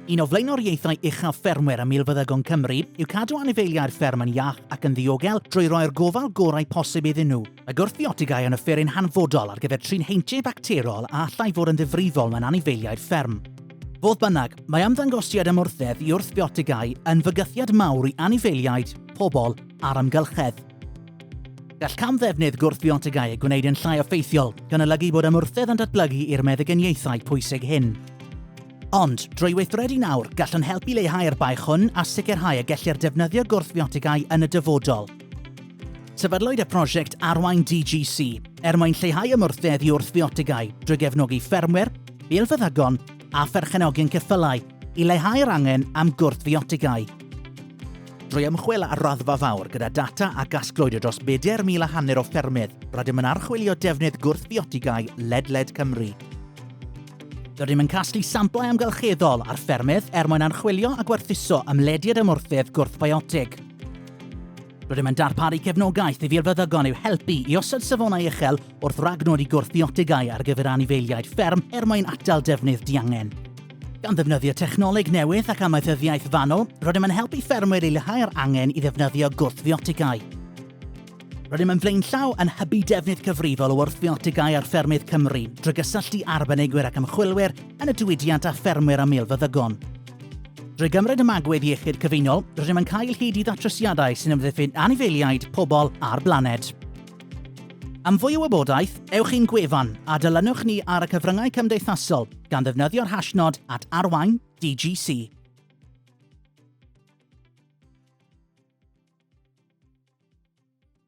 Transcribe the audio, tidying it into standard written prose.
Un o flaenoriaethau uchaf ffermwyr a milfeddygon Cymru yw cadw anifeiliaid fferm yn iach ac yn ddiogel drwy roi'r gofal gorau posib iddyn nhw. Mae gwrthfiotigau yn offeryn hanfodol ar gyfer trin heintiau bacterol a allai fod yn ddifrifol mewn anifeiliaid fferm. Fodd bynnag, mae ymddangosiad ymwrthedd i wrthfiotigau yn fygythiad mawr i anifeiliaid, pobl a'r amgylchedd. Gall camddefnydd gwrthfiotigau ei gwneud yn llai effeithiol, gan olygu bod ymwrthedd yn datblygu i'r meddyginiaethau pwysig hyn. Ond, drwy weithredu nawr, gallwn helpu leihau'r baich hwn a sicrhau y gellir defnyddio gwrthfiotigau yn y dyfodol. Sefydlwyd y prosiect Arwain DGC er mwyn lleihau ymwrthedd i wrthfiotigau drwy gefnogi ffermwyr, milfeddygon a pherchenogion ceffylau i leihau'r angen am gwrthfiotigau. Drwy ymchwil ar raddfa fawr gyda data a gasglwyd o dros 4,500 a hanner o ffermydd, rydym yn archwilio defnydd gwrthfiotigau ledled Cymru. Rydym yn casglu samplau amgylcheddol ar ffermydd er mwyn archwilio a gwerthuso ymlediad ymwrthedd gwrthbiotig. Rydym yn darparu cefnogaeth i filfeddygon i'w helpu i osod safonau uchel wrth ragnodi gwrthbiotigau ar gyfer anifeiliaid fferm er mwyn atal defnydd diangen. Gan ddefnyddio technoleg newydd ac amaethyddiaeth fanwl, rydym yn helpu ffermwyr i leihau'r angen i ddefnyddio gwrthfiotigau. Rydym yn flaenllaw yn hybu defnydd cyfrifol o wrthfiotigau ar ffermydd Cymru drwy gysylltu arbenigwyr ac ymchwilwyr yn y diwydiant â ffermwyr a milfeddygon. Drwy gymryd ymagwedd iechyd cyfunol, rydym yn cael hyd i ddatrysiadau sy'n amddiffyn anifeiliaid, pobl a'r blaned. Am fwy o wybodaeth, ewch i'n gwefan a dilynwch ni ar y cyfryngau cymdeithasol gan ddefnyddio'r hashnod at arwain DGC.